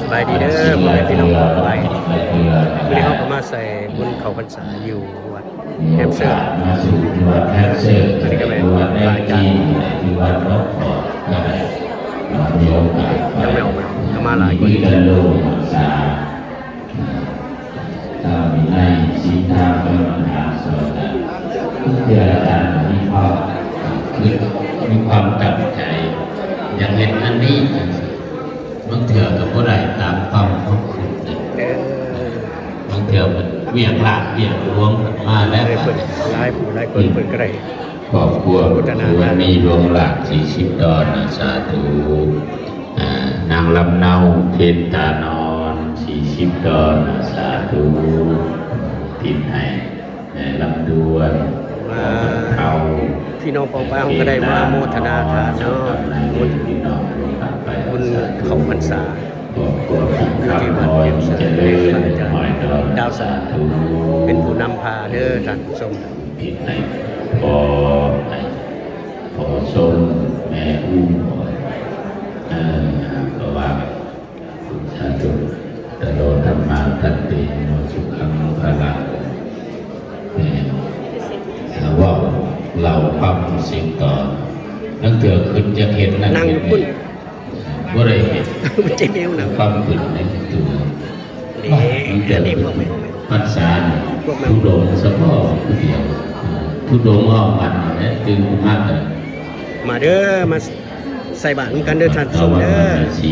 ສະບາຍດີເດີພໍ່ແມ່ພີ່ນ້ອງທັງຫຼາຍ. ມື້ນີ້ເຮົາກໍມາໃສ່ບຸນເຂົ້າພັນສາຢູ່ວັດແຮມເຊີ. ມາສູ່ທີ່ວັດແຮມເຊີ ອັນນີ້ກໍແມ່ນພະອາຈານ ທີ່ວັດໜອງຂອດ ກໍໄດ້ມີໂອກາດໄປ ກໍມາຫຼາຍຄົນ ມີການລົງສາ ທຳວິໄນ ສິນທຳ ກຳມະຖານ ສອນກັນ ເທື່ອອາຈານມີຄວາມຄິດ ມີຄວາມຕັ້ງໃຈ ຢາກເຮັດອັນນີ້ ບາງເທື່ອກໍບໍ່ໄດ້ຕາມຄວາມຄວາມຄິດ ເອີ ບາງເທື່ອມັນວຽກລາກວຽກຫຼວງມາແລ້ວ ຫຼາຍຜູ້ຫຼາຍຄົນເພິ່ນກໍໄດ້ ຄອບຄົວ ໂມທະນາ ຄືວ່າມີຫຼວງຫຼາກສີ່ສິບດອນ ສາທຸ. ນາງລຳເນົາ ເພັນຕານອນ ສີ່ສິບດອນ ສາທຸ. ພິນໃຫ້ແມ່ລຳດວນ ເອົາ ພີ່ນ້ອງປ້ອງປາຍເຮົາກໍໄດ້ມາໂມທະນາທານເນາະ ບຸນເຂົ້າພັນສາ ຢູ່ທີ່ວັດແຮມເຊີ ພະອາຈານດາວສາ ເປັນຜູ້ນຳພາເດີທ່ານຜູ້ຊົມ. ຜິດໃຫ້ພໍໃຫ້ພໍຊົມແມ່ອູ້ ເອີ ກໍວ່າ ສາທຸ ຕະໂລທຳມາທັນຕິ ໂນສຸຂັງພະລັງ ເວົ້າເລົ່າຄວາມຮູ້ສຶກຕໍ່ ລາງເທື່ອຂຶ້ນຈາກເຮັດນັ້ນ ນັ່ງຢູ່ພຸ້ນ ບໍ່ໄດ້ເຮັດ ມັນຈະແນວນັ້ນ ຄວາມຂຶ້ນໃນຕົວ ເດ້ ອັນນີ້ພວກແມ່ນ ພັນສາທຸດົງສະເພາະຜູ້ດຽວ ທຸດົງອ້ອມວັດນີ້ແຫຼະ ຕື່ນຂຶ້ນມາກໍ ມາເດີ ມາໃສ່ບາດນຳກັນເດີທ່ານຜູ້ຊົມເດີ.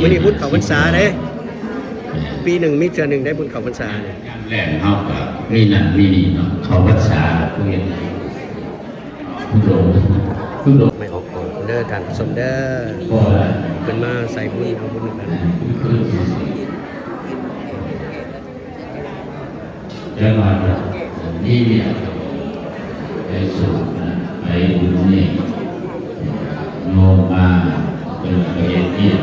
ມື້ນີ້ບຸນເຂົ້າພັນສາເດ້ ປີໜຶ່ງມີເທື່ອໜຶ່ງໄດ້ບຸນເຂົ້າພັນສານີ້ ຍາມແລງເຮົາກໍມີນັ້ນມີນີ້ເນາະ ເຂົ້າພັນສາຜູ້ເຮັດ ທຸດົງ ທຸດົງ ໄມ້ອອກກອງເດີທ່ານຜູ້ຊົມເດີ ເພິ່ນມາໃສ່ບຸນເອົາບຸນນຳກັນ. ຈັງຫວະນີ້ ມີວຽກໄປສູບໄປບຸນນີ້ ໂຍມມາເປັນໄປເຮັດວຽກ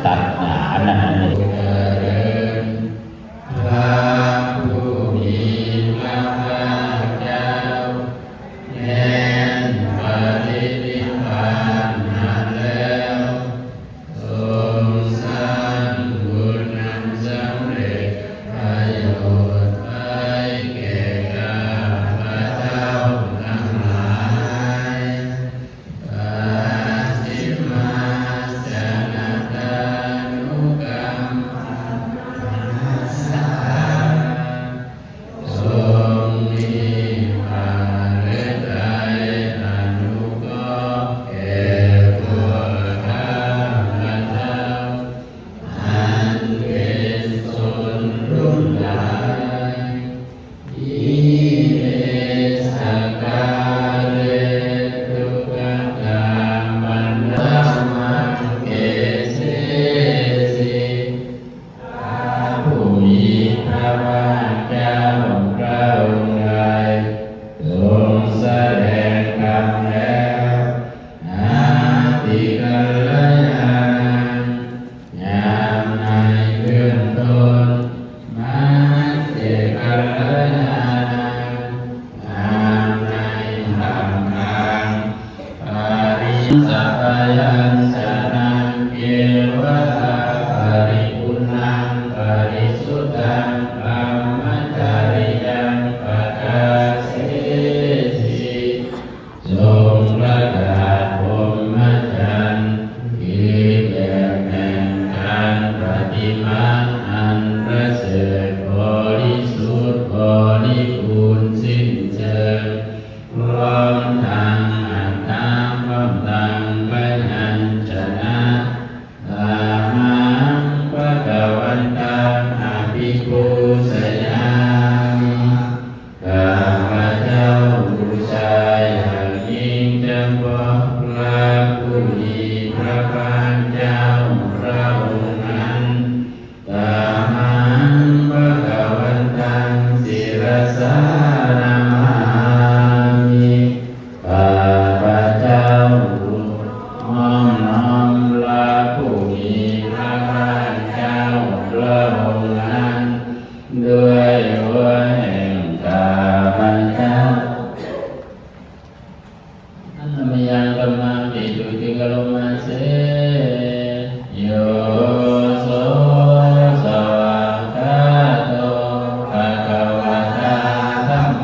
ຕັດໜ້າອັນນັ້ນອັນນີ້ ພະຜູ້ມີພະພາກເຈົ້າ ແມ່ນປະລິນິບພານນານແລ້ວ ຊົງສ້າງບຸນອັນສຳເລັດປະໂຫຍດໄວ້ແກ່ຂ້າພະເຈົ້າທັງຫຼາຍ. ປັດຊິມາຈະນະຕານຸກຳມະນະສາ ຊົງມີພາລິໄທອະນຸເຄາະແກ່ພວກຂ້າພະເຈົ້າ ອັນເປັນຊົນລຸ້ນຫຼາຍ ອິເມສະກາເລຕຸກກະຕາບັນດາ ສະມາທິເກເສສິ ພະຜູ້ມີພະພາກເຈົ້າພະອົງໃດ ຊົງສະແດງທຳແລ້ວ ອາຕິກັນລະຍານາງ ຍາມໃນເບື້ອງຕົ້ນ ມັດເສກັນລະຍານາງ ຍາມໃນທ່າມກາງ ປະລິສັບພະຍັນຊະນະເກວະລະ ປະລິປຸນນັງ ປະລິສຸດທັງ ກຳມະຈະລິຍັງ ປະກາເສສິ ຊົງປະກາດພົມມະຈັນ ທີ່ແບບແຫ່ງການປະຕິບັດອັນປະເສີດ ບໍລິສຸດ ບໍລິບູນ ສິ້ນເຊີງ ພ້ອມທັງອັດຖະ ພ້ອມທັງພະຍັນຊະນະ ອະມະຫັງພະຄະວັນຕັງ ອະພິປູ ໂສ ສະຫວາກຂາໂຕ ພະຄະວະຕາ ທຳໂມ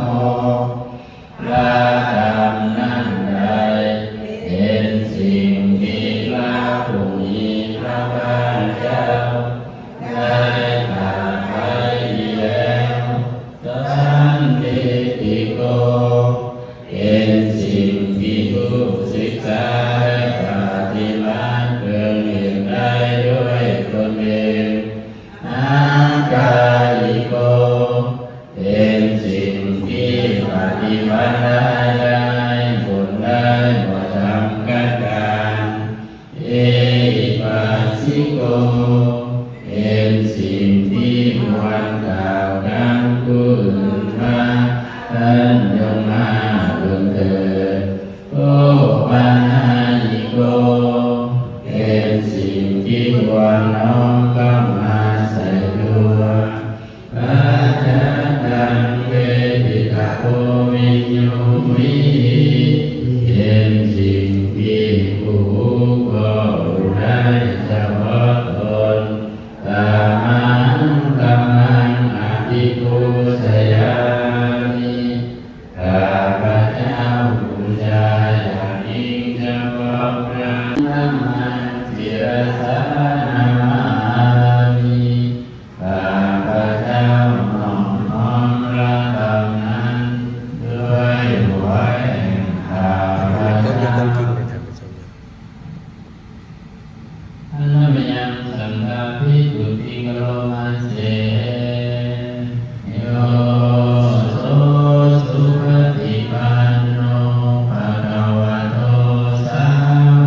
ພະທຳນັ້ນໃດ ເປັນສິ່ງທີ່ພະຜູ້ມີພະພາກເຈົ້າ ໄດ້ຕລັດໄວ້ດີແລ້ວ. ສັນທິຕິໂກ ເປັນສິ່ງທີ່ຜູ້ສຶກສາໄດ້ປະຕິບັດເບິ່ງເຫັນໄດ້ດ້ວຍຕົນເອງ. ອາກາລິໂກ ເປັນສິ່ງທີ່ປະຕິບັດໄດ້ໄດ້ຜົນໄດ້ບໍ່ຈຳກັດການ. ເອຫິປັດສິໂກ ເປັນສິ່ງທີ່ຄວນກ່າວກັນຜູ້ອື່ນວ່າ ທ່ານຈົ່ງມາເບິ່ງເຖີດ. ໂອປະນາຍິໂກ ເປັນສິ່ງທີ່ຄວນນ້ອມເຂົ້າມາໃສ່ຕົວ. ປັດຈະຕັງ ເວທິຕະໂພ ວິນຍູຫິ ເປັນສິ່ງທີ່ຜູ້ຮູ້ກໍຮູ້ໄດ້ສະເພາະຕົນ. ຕະມັງ ທຳມັງ ອະພິປູຊະຍາມິ ຂ້າພະເຈົ້າບູຊາຢ່າງຍິ່ງສະເພາະພຣະ. ທຳມັງ ສິລະສາ ນະມາມິ ຂ້າພະເຈົ້ານອບນ້ອມພຣະທຳນັ້ນດ້ວຍຫົວແຫ່ງຂ້າພະເຈົ້າ. ອະນະມະຍັງ ສັງຄາພິຈຸຕິກະໂຣມະເສໂຍ ໂສ ສຸປະຕິປັນໂນ ພະຄະວະໂຕ ສາ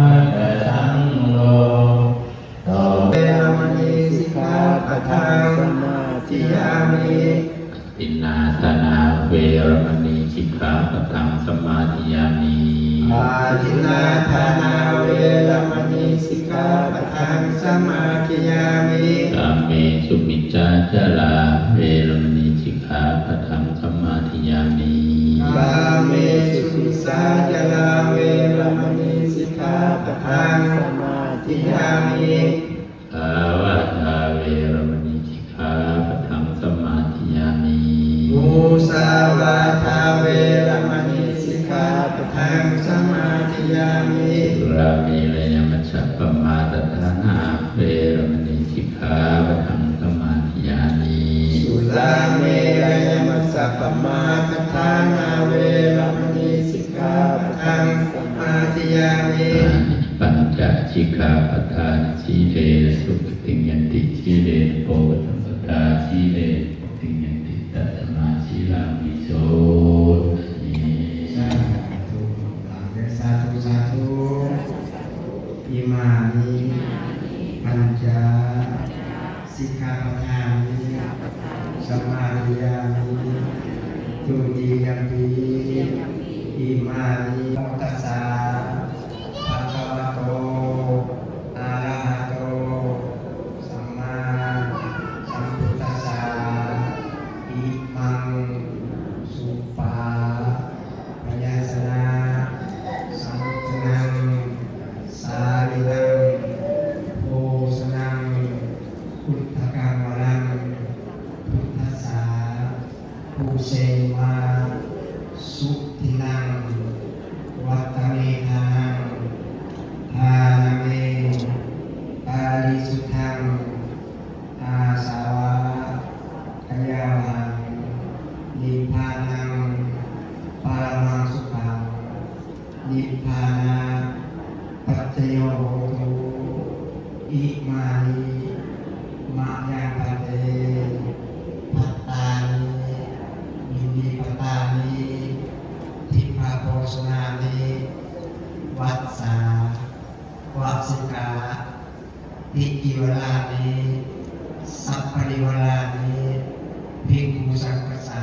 ວະກະສັງໂຄ ເວລະມະນີ ສິກຂາປະທັງ ສະມາທິຍາມິ. ອາທິນນາທານາ ເວລະມະນີ ສິກຂາປະທັງ ສະມາທິຍາມິ. ອາທິນນາທານາ ເວລະມະນີ ສິກຂາປະທັງ ສະມາທິຍາມິ. ກາເມສຸມິດສາຈາລາ ເວລະມະນີ ສິກຂາປະທັງ ສະມາທິຍາມິ. ກາເມສຸມິດສາຈາລາ ເວລະມະນີ ສິກຂາປະທັງ ສະມາທິຍາມິ. ກາວາດາ ເວລະມະນີ ສິກຂາປະທັງ ສະມາທິຍາມິ. ມຸສາວາທາ ເວລະມະນີ ສິກຂາປະທັງ ສະມາທິຍາມິ. ສຸລາເມລະຍະມັດຈະປະມາດຖານາ ເວລະມະນີ ສິກຂາປະທັງ ສະມາທິຍາມິ. ສຸລາເມລະຍະມັດຈະປະມາດຖານາ ເວລະມະນີ ສິກຂາປະທັງ ສະມາທິຍາມິ. ຍາມິ ປັນຈະ ສິກຂາປະທານິ ສີເລນະ ສຸຂະຕິງ ຍັນຕິ ສີເລນະ ໂພຄະສັມປະທາ ສີເລນະ ໂພຄະສັມປະທາ ສີເລນະ ໂພຄະສັມປະທາ ສີລັງ ວິໂສທິ ສາທຸ ສາທຸ ສາທຸ. ອິມານິ ປັນຈະ ສິກຂາປະທານິ ສະມາທິຍາມິ ທຸຕິຍຳປິ ອິມານິ ໂມ ຕັດສະ ພະຄະວະໂຕ ອະລະຫະໂຕ ສຳມາສຳພຸດທັດສະ ອິມັງ ສຸປາ ພະຍັນຊະນະ ສະມຸດທະນັງ ສາລີນັງ ໂພຊະນັງ ພຸດທະກັງວະລັງ ພຸດທັດສະ ປູເຊວາ ສຸທິນັງ ວັດຕະເມທານັງ ທານະເມ ປາລິສຸດທັງ ອາສະວະກະຍາວະຫັງ ນິບພານັງ ປະລະມັງສຸຂັງ ນິບພານະປັດຈະໂຍໂຫຕຸ ອິມານິ ມະຍັງພັນເຕ ພັດຕານິ ອິນດີພັດຕານິ ທິບພະໂພຊະນານິ ວັດສາ ວະສິກາ ຕິຈີວະລານິ ສັບປະລິວະລານິ ພິກຂຸສັງຄະສາ.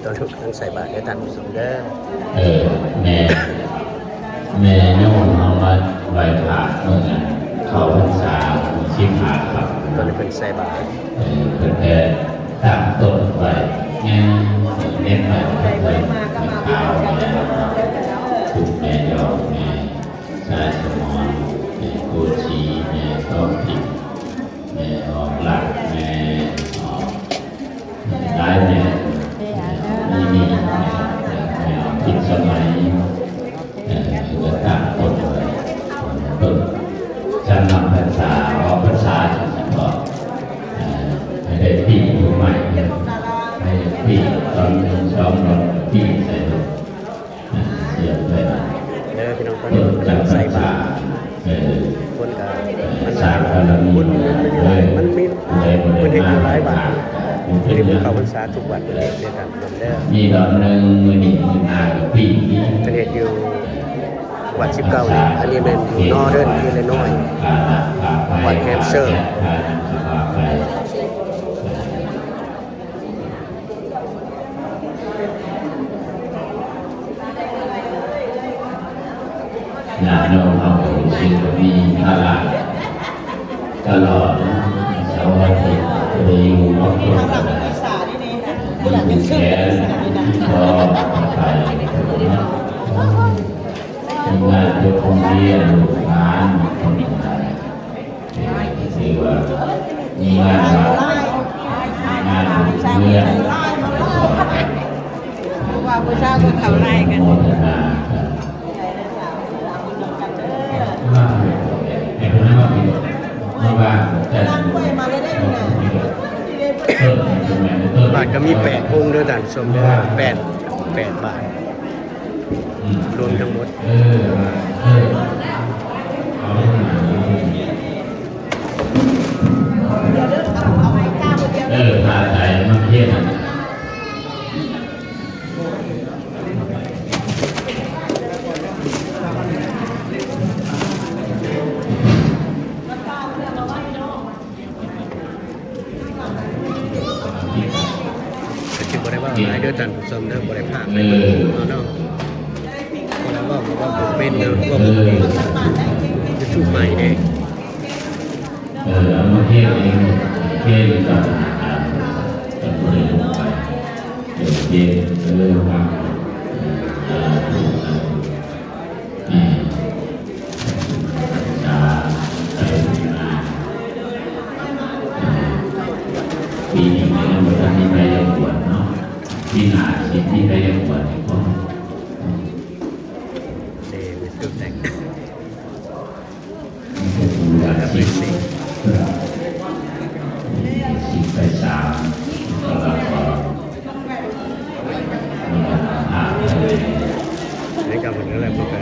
ຕອນລູກກຳລັງໃສ່ບາດເດີທ່ານຜູ້ຊົມເດີ. ເອີ ແມ່ ແມ່ໂຍມເຮົາມາໄຫວ້ພະມື້ນັ້ນ ເຂົ້າພັນສາສິບຫ້າຄ່ຳ. ຕອນນີ້ເພິ່ນໃສ່ບາດ ເອີ ເພິ່ນໄດ້ຕັ້ງໂຕະໄວ້ ແມ່ ເນັບໄວ້ເພິ່ນ ເພິ່ນຂາວແມ່ ທຸກແມ່ດອກແມ່ ສາຍສະໝອນ ແມ່ໂກສີ ແມ່ທອງ ນຳພັນສາ ອອກພັນສາສະເພາະ ເອີ ໃຫ້ໄດ້ປີ້ຜູ້ໃໝ່ ໃຫ້ປີ້ຕອນໜຶ່ງສອງດອນປີ້ໃສ່ໂລດ ເອີ ເລື່ອງໄປ ເດີພີ່ນ້ອງ ຕອນນີ້ເພິ່ນກຳລັງໃສ່ບາດ ເອີ ຄົນກະ ເອີ ມັນ ສາມພັນລະມີ ຄົນມັນມີຫຼາຍ ເອີ ມັນມີ ເພິ່ນເຮັດຢູ່ຫຼາຍບາດ ເພິ່ນເຮັດບຸນເຂົ້າພັນສາທຸກວັດເດ້ທ່ານຜູ້ຊົມເດີ ມີດອນໜຶ່ງ ມື້ນີ້ມື້ໜ້າກະປີ້ ເພິ່ນເຮັດຢູ່ ວັດສິບເກົ້ານີ້ ອັນນີ້ແມ່ນຢູ່ Northern Illinois ວັດ Hampshire ຍາດໂຍມເຮົາກະຮູ້ສຶກວ່າມີພາລະຕະຫຼອດເນາະ ເສົາອາທິດກະໄດ້ຢູ່ຄອບຄົວກະໄດ້ ມີຜູກແຂນ ມີພໍ່ໄປເນາະ ມີງານໂຮງຮຽນ ລູກຫຼານ ຄົນກະໄດ້ ຖືວ່າມີງານວັດ ມີງານບຸນເຮືອນ ເພາະວ່າຜູ້ຊາວເພິ່ນເຂົ້າໄລ່ກັນ ໂມທະນາ ບາດກະມີແປດອົງເດີທ່ານຜູ້ຊົມເດີ ແປດ ແປດບາດ ອືມ ລວມທັງໝົດ ເອີ ເອີ ເອົາລົງມາ ເອີ ພາໃສ່ມາພຽນ ກະຊິບໍ່ໄດ້ເວົ້າຫຼາຍເດີທ່ານຜູ້ຊົມເດີ ບໍ່ໄດ້ພາກໃຫ້ເບິ່ງເນາະ ເພາະວ່າເວົ້າກະເວົ້າບໍ່ເປັນເນາະ ເວົ້າບໍ່ເກັ່ງ ຢູທູບໃໝ່ເດ້ ເອີ ເອົາມາພຽນເອງ ພຽນກັບ ກັບຜູ້ໃດລົງໄປ ເອີ ພຽນ ເອີ ວາງ ເອີ ສາທຸ ສາທຸ ອືມ ສາທຸ ໄປມາ ອືມ ປີນີ້ກະຍັງບໍ່ທັນມີໃຜປະກວດເນາະ ປີໜ້າຊິມີໃຜປະກວດອີກບໍ່? ເດ້ ມີແຕ່ຜູ້ແຕ່ງ ມີແຕ່ຜູ້ວ່າຊິ ຊິໄປສາມ ກໍລະກໍ ໃນການເບິ່ງແລ້ວ ເພິ່ນກະ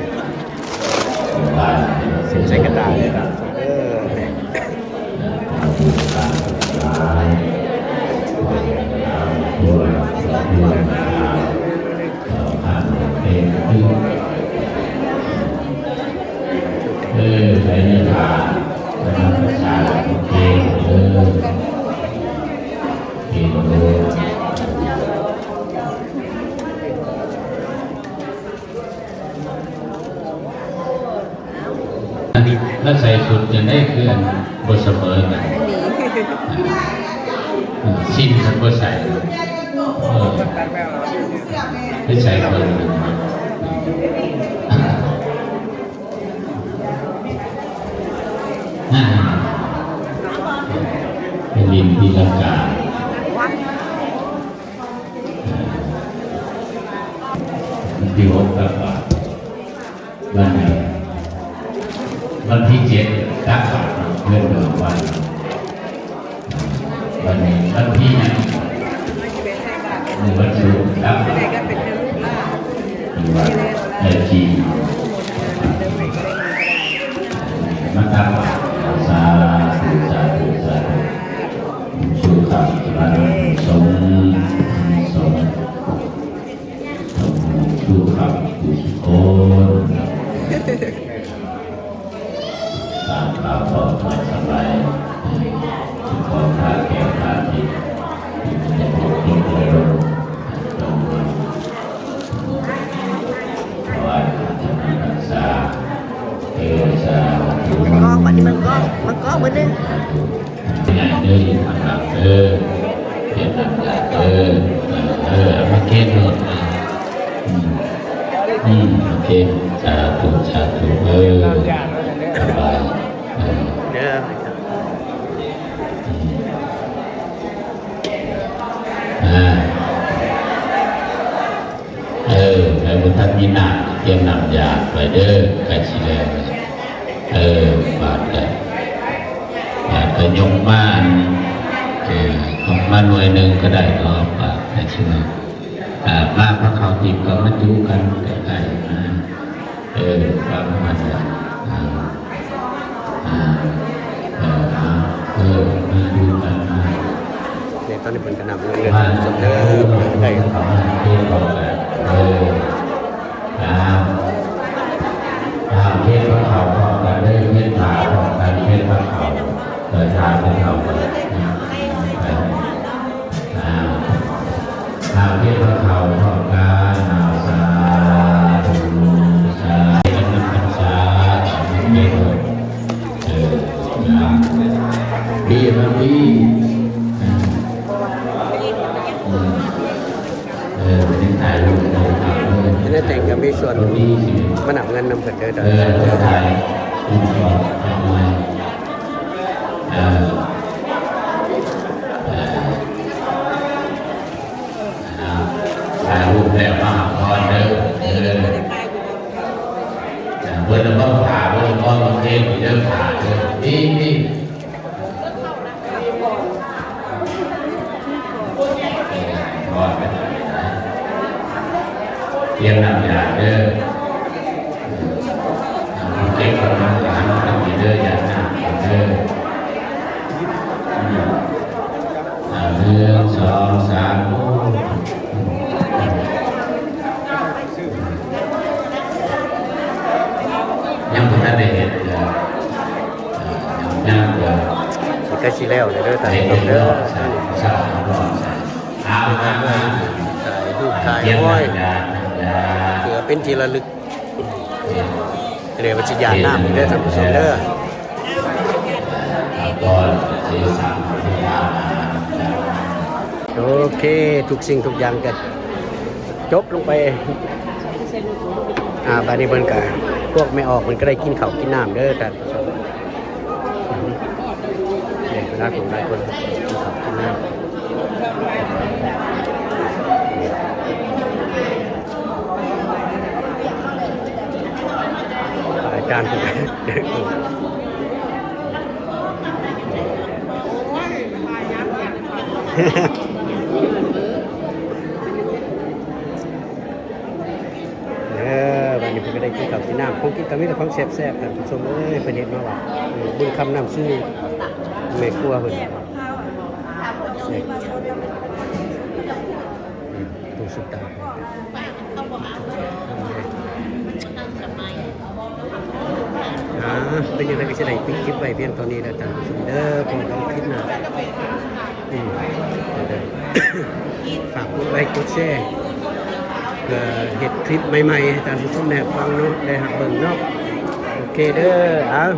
ໃສ່ກະຕ່າເລີຍ ເອີ ເອີ ໃສ່ເນາະ ເອີ ເອີ ອັນນີ້ລະໃສ່ຊຸດຈັ່ງໃດຄືອັນບໍ່ສະເໝີກັນ ຊິນຄັນບໍ່ໃສ່ ເອີ ໄປໃສ່ເບິ່ງ ນັ້ນ ໄປຫຼິ້ນຕີລັງກາ ວັນທີຫົກຕັກບາດ ວັນ ວັນທີເຈັດຕັກບາດ ເພິ່ນເດີວັນ ວັນນີ້ວັນທີຫຍັງ? ມື້ວັນສຸກຕັກບາດ ຫຼືວ່າໄດ້ຈີນມາຕັກບາດ ສາທຸ ສາທຸ ສາທຸ ສຸຂະພະລັງ ສົງ ສົງ ທຸກຄົນທຸກຄົນ ຕາມຂ່າວຂອງພະສະໄໝ ຂອງພະແກ້ວພະທິບ ທີ່ມັນຈະປົກປົກເລີຍລົງ ຕ້ອງເບິ່ງ ຖວາຍທານທຳມະທັກສາ ເອີ ສາທຸ ມັນກໍອອກ ບັດນີ້ມັນກໍອອກ ມັນກໍອອກເບິດເລີຍ ສາທຸ ໃຫຍ່ເດີ ທາງຫຼັງເດີ ເປັນອັນໃຫຍ່ເດີ ເອີ ເອົາມາເກັບໂລດ ອືມ ອືມ ໂອເຄ ສາທຸ ສາທຸ ເອີ ສະບາຍ ເອີ ເດີ ອືມ ອ່າ ເອີ ໃຜບໍ່ທັນມີນ້ຳ ຕຽມນ້ຳຢາໄວ້ເດີ ໃກ້ຊິແລ້ວ ເອີ ບາດກັນ ຍົກມາ ເອີ ຍົກມາໜ່ວຍໜຶ່ງກໍໄດ້ດອກ ວ່າແຕ່ຊິວ່າ ອ່າ ມາພາເຂົ້າຕິບກໍມາຈຸກັນໃກ້ໆ ນະ. ເອີ ປະມານນັ້ນ ເອີ ເອີ ເອີ ມາຢູ່ກັນ ເອີ ນີ້ຕອນນີ້ເພິ່ນກະນັບເງິນເດີ ທ່ານຜູ້ຊົມເດີ ໄດ້ ເອີ ເຮັດພາເຂົ້າພ້ອມກັນເດີ ເຮັດພາເຂົ້າພ້ອມກັນ ເຮັດພາເຂົ້າ ເອີ ທາເຂົ້າ ເອີ ເຮັດພາເຂົ້າພ້ອມກັນ ເອົາ ສາທຸ ສາທຸ ສາທຸ ເອີ ດີ ດີ ເອີ ເອີ ເປັນໄດ້ຖ່າຍຮູບ ເອີ ເອີ ເຮັດໃຫ້ແຕ່ງກໍມີສ່ວນມານັບເງິນນຳເພິ່ນເດີ ເອີ ຖ່າຍຮູບ ເອີ ເອີ ຖ່າຍຮູບແລ້ວມາຫາພອນເດີ ເອີ ເພິ່ນລະບໍ່ຖ້າ ເພິ່ນລະບໍ່ເພງເດີ ຖ້າເດີ ນີ້ ນີ້ ຕຽມນ້ຳຢາດເດີ ເກັບກຳລັງການເດີ ຢາດນ້ຳເດີ ອ່າ ໜຶ່ງ ສອງ ສາມ ໂອ້ ຍັງບໍ່ທັນໄດ້ເຮັດເທື່ອ ຍັງເທື່ອ ໃກ້ຊິແລ້ວແລ້ວເດີ ທ່ານຜູ້ຊົມເດີ ເຮັດຮອບສາມ ຮອບສາມ ເອົາ ເອົາ ເອົາ ຖ່າຍຮູບຖ່າຍຫ້ອຍ ເພື່ອເປັນທີ່ລະລຶກ ເອີ ເພິ່ນວ່າຊິຢາດນ້ຳເດີ ທ່ານຜູ້ຊົມເດີ ໂອເຄ ທຸກສິ່ງທຸກຢ່າງກໍ ຈົບລົງໄປ ອ່າ ບາດນີ້ເພິ່ນກະ ພວກແມ່ອອກເພິ່ນກະໄດ້ກິນເຂົ້າກິນນ້ຳເດີທ່ານຜູ້ຊົມ ນີ້ຫຼາຍຄົນ ຫຼາຍຄົນກິນເຂົ້າກິນນ້ຳ ອາຈານເພິ່ນ ເອີ ບາດນີ້ເພິ່ນກໍໄດ້ກິນເຂົ້າກິນນ້ຳ ຂອງກິນກໍມີແຕ່ຂອງແຊບໆ ທ່ານຜູ້ຊົມເອີຍ ເພິ່ນເຮັດມາວ່າ ເອີ ບຸນຄຳນ້ຳຊູ ແມ່ຄົວເພິ່ນ ນີ້ ອືມ ຕູ້ສຸດຕາ ອ່າ ເປັນຈັ່ງໃດກໍຊິໄດ້ປິດຄລິບໄວ້ພຽງເທົ່ານີ້ແຫຼະທ່ານຜູ້ຊົມເດີ ພົບກັນຄລິບໜ້າ ອືມ ຝາກກົດໄລກົດແຊ ເພື່ອເຮັດຄລິບໃໝ່ໆ ໃຫ້ທ່ານຜູ້ຊົມໄດ້ຮັບຟັງເນາະ ໄດ້ຮັບເບິ່ງເນາະ ໂອເຄເດີ ເອົາ.